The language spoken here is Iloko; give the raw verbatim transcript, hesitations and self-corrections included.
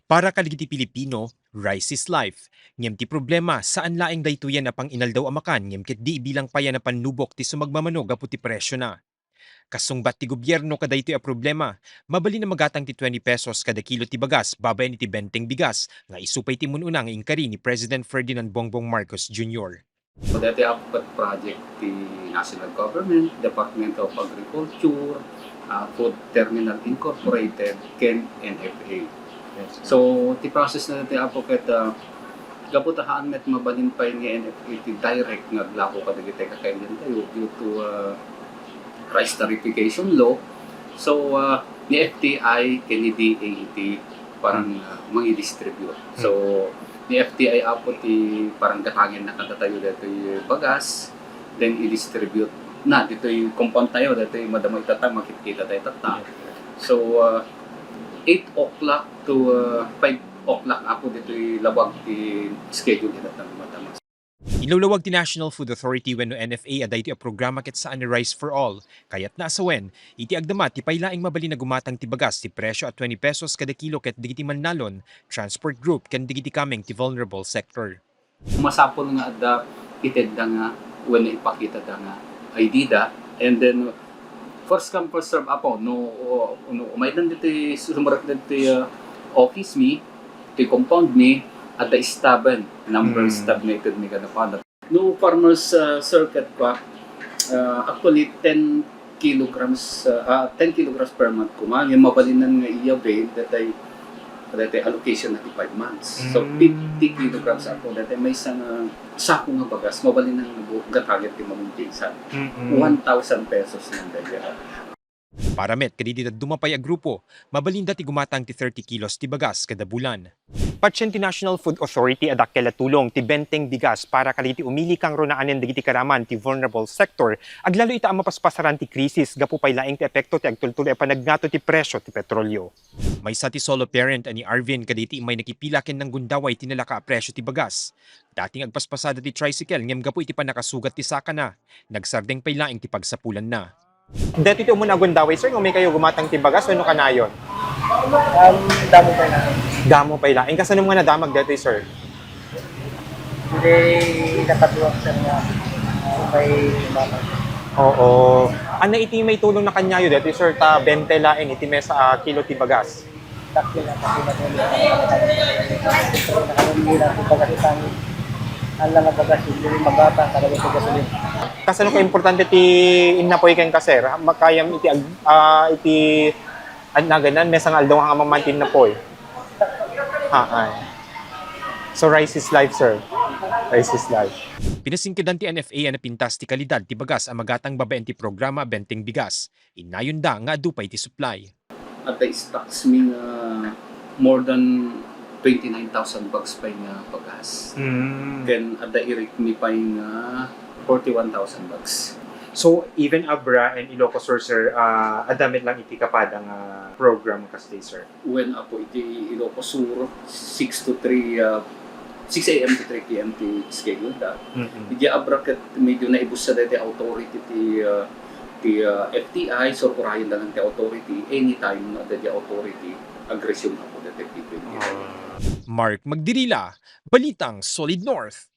Para kadagiti Pilipino, rice is life. Ngem ti problema, saan laeng daytoyen a pang-inaldaw a makan ngem ket di ibilang pay a napannubok ti sumagmamano gapu ti presiona. Kasungbat ti gobierno kadaytoy a problema, mabalin a magatang ti twenty pesos kada kilo ti bagas babaen iti benteng bigas nga isu pay ti immun-una nga inkari ni President Ferdinand Bongbong Marcos Junior. Daytoy a project ti national government, Department of Agriculture, ah, Food Terminal Incorporated, ken N F A. So, ti process na daytoy, Apo, ket, ah, gapu ta haan met mabalin pay nga N F A ti direct nga aglako kadagiti kakailiantayo due to, ah, rice tarification law. So, ah, ni F T I ken ni D A iti parang, ah, mangidistribute. So, ni F T I, Apo, ti parang gatangenna kadatayo daytoy bagas, then i-distribute na ditoy compound tayo, daytoy madama itata, makitkita tayo tatta. So, ah, eight o'clock to, ah, five o'clock, Apo, ditoy labag ti schedule itatta madama. Inlawlawag ti National Food Authority wenno N F A a daytoy a programa ket saan a Rice for All. Kayatna a sawen, iti agdama ti pay laeng mabalin a gumatang ti bagas ti presyo a twenty pesos kada kilo ket dagiti mannalon, transport group, ken dagiti kameng ti vulnerable sector. Masapul nga adda itedda nga wenno ipakitada nga I D da, and then first come, first serve, Apo, no, no umaydan ditoy, sumrek ditoy, ah, office mi, ti compound mi, adda stub, number stub nga itedmi kada panda. No farmers, ah, circuit pa, ah, actually, ten kilograms, ah, ah, ten kilograms per month koma, nga mabalinan nga i-avail, daytoy, daytoy allocation na ti five months. So, fifty kilograms, Apo, daytoy maysa nga sako nga bagas, mabalinan nga bu-, gatangen ti mamung pinsan. One thousand pesos nga daytoy. Para met kadagiti dadduma pay a grupo, mabalinda ti gumatang ti thirty kilos ti bagas kada bulan. Patien ti National Food Authority a dakkel a tulong ti benteng bigas para kadagiti umili kangrunaanen dagiti karaman ti vulnerable sector, aglalo ita a mapaspasaran ti krisis gapu pay laeng ti epekto ti agtultuloy a panagngato ti presyo ti petrolio. Maysa ti solo parent a ni Arvin kadagiti immay nakipila ken nanggundaway ti nalaka a presyo ti bagas. Dating agpaspasada ti tricycle ngem gapu iti pannakasugat ti sakana, nagsardeng pay laeng ti pagsapulanna. Daytoy ti umuna a gundaway, sir, nga umay kayo gumatang ti bagas wenno kanayon? Um, damo pay na. Damo pay laeng. Kasano nga nadamag daytoy, sir? Hindi nakaduwag, sir, nga umay gumatang. Oo. Ania iti maitulongna kaniayo daytoy, sir, ta bente laeng iti maysa a kilo ti bagas? Dakkel a pagkinabuhi. Siyempre, nakarumira ti bagas, ang, ang mga bagas, hindi rin magata, talaga sa gasolina. Kasano ka importante ti innapoy kenka, sir? Makayam iti ag-, ah, iti ad-, naganan, maysa nga aldaw nga mamanti innapoy. Haay. So, rice is life, sir. Rice is life. Pinasingkedan ti N F A a napintas ti kalidad ti bagas a magatang babaen ti programa a Benteng Bigas. Innayonda nga adu pay ti supply. Adda stocks mi nga more than twenty-nine thousand bags pay nga bagas. Mm. Ken adda irikmi pay nga forty-one thousand bags. So, even Abra and Ilocos Sur, sir, ah, adda met lang iti kapada nga program kas day, sir? Wen, Apo, iti Ilocos Sur, six to three, ah, six A M to three P M ti schedule da. Mm-mm. Iti Abra ket medyo naibussa daytoy authority ti, ah, ti, ah, F T I, so kurayen da lang ti authority, anytime adda di authority, ag-resume, Apo, daytoy P twenty-nine. Ah. Mark Magdirila, Balitang Solid North.